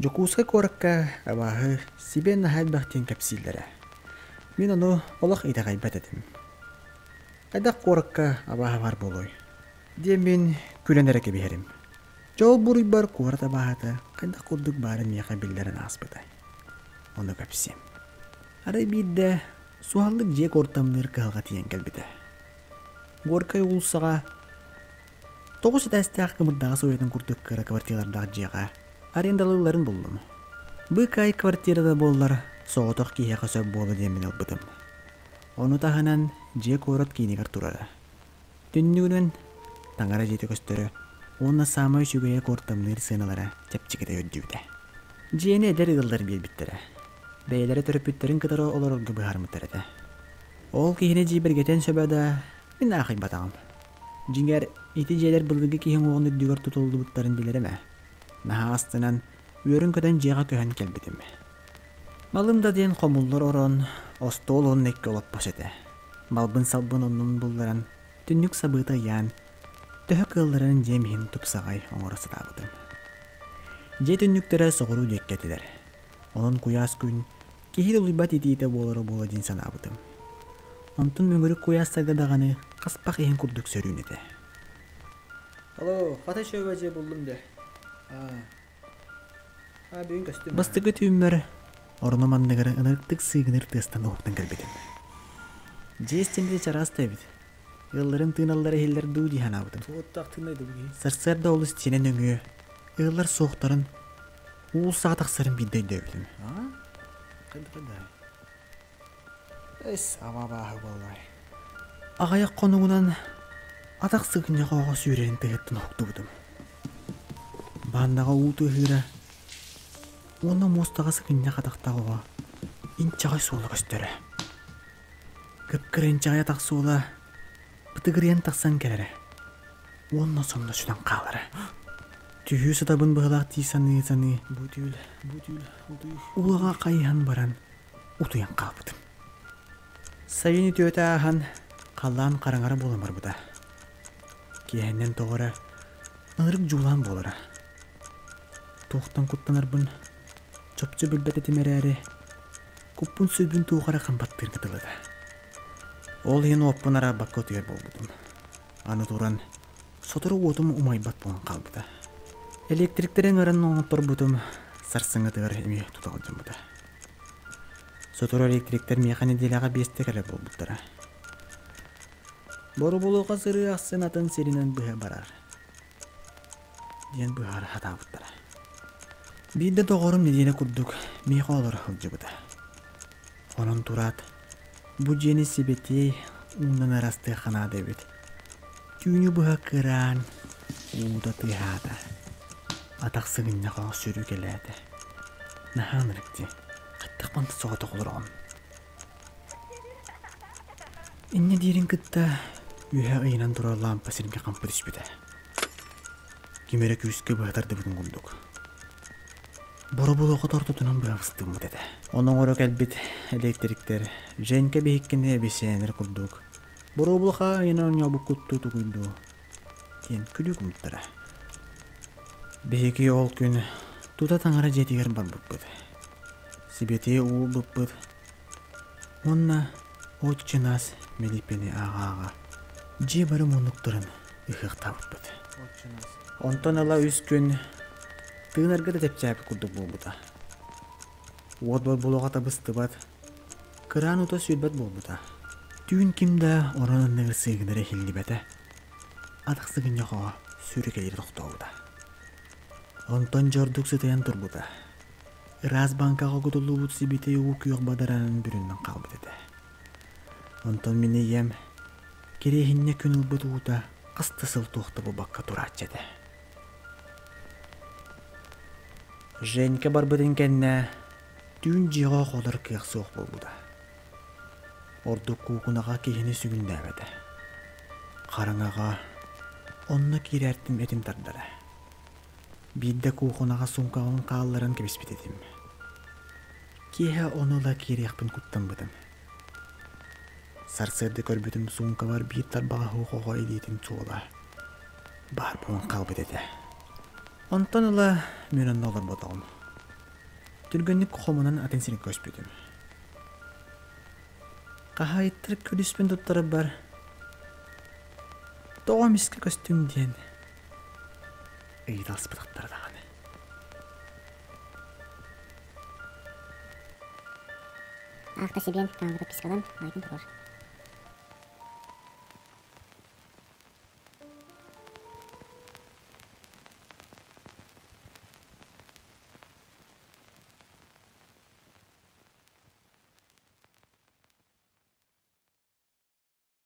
Дьокуускай куоракка абааһы сибиэн наһаа элбэх диэн кэпсииллэрэ. Мин ону олох итэҕэйбэт этим. Хайдах куоракка абааһы баар буолуой? Диэммин күлэн эрэ кэбиһэрим. Дьол буруйбар куорат абааһыта хайдах курдук баарын миэхэ биллэрэн ааспыта. Ону кэпсиэм. Арай биирдэ суһаллык дьиэ куортамныыр кыһалҕа тиийэн кэлбитэ. Горькай уулуссаҕа 9 этээстээх кымырдаҕас уйатын курдук кыра квартиралардаах дьиэҕэ арендалыылларын буллум. Быыкаай квартира да буоллар, соҕотох киһиэхэ сөп буолуо диэммин ылбытым. Ону таһынан дьиэ куорат киинигэр турара. Түннүгүнэн таҥара дьиэтэ көстөрө уонна саамай үчүгэйэ куортамныыр сыаналара чэпчэкитэ үрдүүтэ. Дьиэни эдэр ыаллар биэрбиттэрэ. Бэйэлэрэ төрөппүттэрин кытары олорорго быһаарыммыттар этэ. Ол киһини дьиибэргэтэн сөбө да, мин аахайбатаҕым. Дьиҥэр, ити дьиэлэр былыргы киһи уҥуоҕун үрдүгэр тутуллубуттарын билэрим ээ. Наһаа астынан, үөрэн-көтөн дьиэҕэ көһөн кэлбитим. Малым да диэн хомуллар орон, остуол уонна икки олоппос этэ. Малбын-салбын оннун булларан, түннүк сабыыта ыйаан, төһө кыалларын дьиэм иһин тупсаҕай оҥоро сатаабытым. Дьиэ түннүктэрэ соҕуруу диэки этилэр. Онон куйаас күн киһи тулуйбат итиитэ буолара буолуо диэн санаабытым. Онтон мөҥүрүк куйаастарга даҕаны хаспах иһин курдук сөрүүн этэ. Алло, хата үчүгэй дьиэ буллум дьэ. Аа, бүгүн көстүм. Бастакы түүммэр оронум анныгар ынырыктык сыыгыныыр тыастан уһуктан кэлбитим. Дьиэ истиэнэтэ чараас да эбит. Ыалларым тыыналлара иһиллэр дуу дии санаабытым. Туоттаах тыынай да бу киһи. Сарсыарда ол истиэнэ нөҥүө ыаллар суохтарын уулуссаҕа тахсарын биирдэ өйдөөбүтүм. Аа? Хайда хайда? Эс, аба абааһы буоллай. Аҕыйах хонугунан атах сыгынньах оҕо сүүрэрин тыһыттан уһуктубутум. Бааннаҕа уу тыаһыыра уонна муостаҕа сыгынньах атахтаах оҕо инчэҕэй суола көстөрө. Кып-кыра инчэҕэй атах суола бытыгырыйан тахсан кэлэрэ уонна сонно сүтэн хаалара. Түһүү сытабын быһылаах дии саныы-саныы Бу түүл, бу түүл, утуй. улаҕа хайыһан баран утуйан хаалбытым. Сайын үтүөтэ ааһан, халлаан хараҥара буолан барбыта. Киэһэннэн тоҕо эрэ ынырык дьуулаан буолара. Туохтан куттанарбын чопчу билбэт этим эрээри, куппун-сүрбүн туох эрэ хампаттыырга дылыта. Ол иһин уоппун араарбакка утуйар буолбутум. Аны туран, сотору уотум умайбат буолан хаалбыта. Электриктэрин ыҥыран оҥотторбутум, сарсыҥҥытыгар эмиэ тута сылдьыбыта. Сотору электриктэр миэхэ нэдиэлэҕэ биэстэ кэлэр буолбуттара. Боробулуоха сырыы ахсын атын сиринэн быһа барар диэн быһаара сатаабыттара. Биирдэ доҕорум нэдиэлэ курдук миэхэ олоро сылдьыбыта. Онон тураат, бу дьиэни сибэтиэй уунан ырастыахха наада эбит. Түүнү быһа кыраан, уута тыаһаата. Атах сыгынньах оҕо сүрүкэлээтэ. Наһаа ынырык дии. Хайдах манна соҕотох олороҕун? Инньэ диирин кытта үөһэ ыйанан турар лаампа сиргэ хампы түспүтэ. Ким эрэ күүскэ быһа тардыбытын курдук. Боробулуоха тортотунан быһа быстыммыт этэ. Ону оҥоро кэлбит электриктэр Женька биһиккини эбисээнэр курдук «Боробулуоха ыйанан оонньообуккут дуу тугуй дуу?» диэн күлүү гыммыттара. Биһиги ол күн тута таҥара дьиэтигэр барбыппыт. Сибэтиэй уу ылбыппыт уонна Отче нас мэлииппэни ааҕа-ааҕа дьиэ бары муннуктарын ыһыахтаабыппыт. Онтон ыла үс күн тыынарга да чэпчээбит курдук буолбута. Уот борбулуоха табыстыбат, кыраан ута сүүрбэт буолбута. Түүн ким да орон анныгар сыыгынара иһиллибэтэ. Атах сыгынньах оҕо сүрүкэйирэ тохтообута. Онтон дьэ ордук сытыйан турбута. Ыраас бааҥкаҕа кутуллубут сибитэй уу күөх бадараанын бүрүннэн хаалбыт этэ. Онтон мин ийэм кириэһинньэ күн ылбыт уута хас да сыл туох да буолбакка турааччы этэ. Женька барбытын кэннэ түүн дьиэҕэ холор кыах суох буолбута. Ордук куукунаҕа киһини сүгүннээбэтэ. Хараҥаҕа онно киирээттим этим тардара. Биирдэ куукунаҕа суумкаҕын хаалларан кэбиспит этим. Киэһэ ону ыла киириэхпин куттаммытым. Сарсыарда көрбүтүм суумкабар биир тарбаҕа суох оҕо илиитин суола баар буолан хаалбыт этэ. Онтон ыла мин онно олорботоҕум. Түргэнник хомунан атын сиргэ көспүтүм. Хаһаайыттар күлүспүн туттарарбар тоҕо эмискэ көстүҥ диэн ыйыталаспатахтара даҕаны. Аахта сибиэн каналга подпискалан, лайкын туруор.